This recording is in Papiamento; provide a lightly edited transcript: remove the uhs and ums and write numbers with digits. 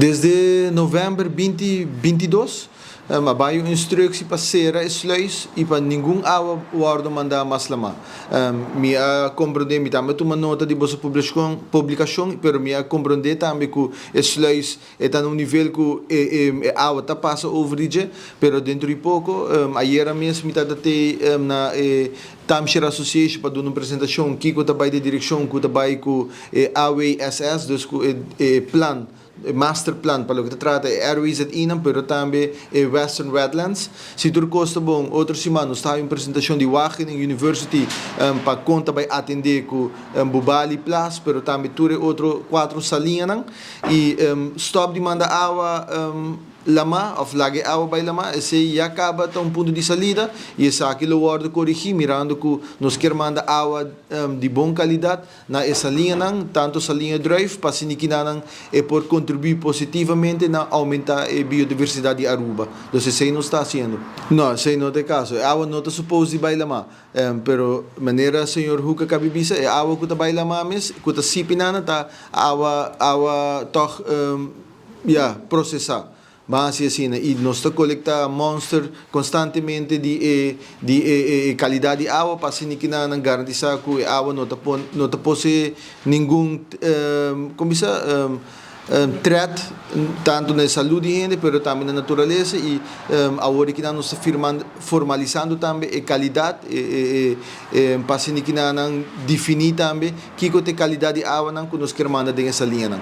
Desde november 2022 a bay un instructie pa cera e sluis y pa ningun awa wordo manda mas lama. Mi a comprende, mi tambe a tuma nota di boso publicacion, pero mi a comprende tambe cu e sluis e ta na un nivel cu e awa ta pasa over di dje, pero dentro di poco, ayera mes mi tabata tey na e Timeshare Association pa duna un presentacion kico ta bay den direccion cu ta bay cu e AWSS, dus cu e plan, e master plan pa loke ta trata e RWZI-nan, pero tambe e Western Wetlands. Si tur cos ta bon, otro siman nos ta habi un presentacion di Wageningen University pa con ta bay atende cu Bubali Plas, pero tambe tur e otro cuatro saliñanan. Y stop di manda awa lama of laga e awa bay lama, esey ya caba ta un punto di salida y esaki lo wordo corigi mirando cu nos kier manda awa di bon calidad na e saliñanan, tanto saliña druif pa asina kinanan e por contribui positivamente na aumenta e biodiversidad di Aruba. Dus esey nos ta haciendo. No, esey no ta e caso. E awa no ta suppose di bay lama. Pero manera señor Hoek a cabi bisa, e awa cu ta bay lama mes, cu ta sipi nana ta awa, awa toch, ya, procesa. Ban haci asina. Y nos ta colecta monster constantemente di e di e e calidad di awa pa asina ki nan garantisa cu e awa no ta pon no ta posee ningun con bisa threat tanto na e salud di hende pero tambe na naturalesa y awor di kinan nos ta firmando formalisando tambe e calidad e e e pa asina ki nan defini tambe kico ta e calidad di awanan cu nos kier manda den e saliñanan.